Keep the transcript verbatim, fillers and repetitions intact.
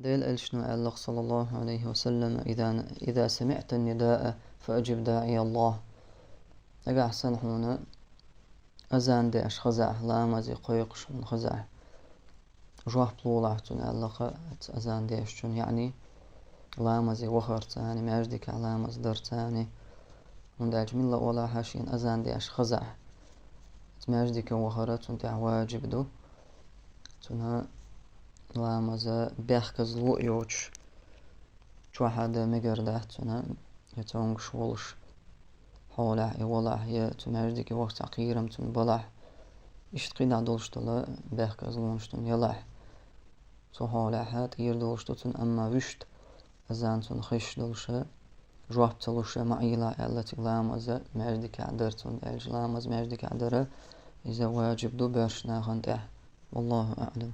Делан элчано аьлла, саллаллаху Ӏалайхи ва саллам: «إذا، إذا سمعت النداء فأجب داعي الله». Нагахь санна хьуна азан деш хезахь, ламазе кхойкхуш хьуна хезахь, жоп лолахь цунна, аьлла-кх цу азан дешчунна, яъни ламазе вахарца, маьждиге ламаз дарца. ХӀунда аьлча милла а валахь, шена азан деш хезахь, цу маьждиге вахар цунна тӀехь ваджиб ду. Цунна ламаз бехказло а йоцуш чохь а дан мегар дац цунна, я цомгуш волуш хьолахь, я валахь, я цу маьждиге ваха цхьа кхерам цунна балахь. Иштта кхидӀа долуш долу бехказлонаш цунна ялахь, цу хьолахь тӀера долуш ду цунна, амма вуьшта азан цунна хезаш долуш, жоп ца луш ма Ӏийла, аьлла, цига ламаз маьждиге дар цунна, аьлча ламаз маьждиге дара иза ваджиб ду боьрша нахана тӀехь. Валлаху аӀлам.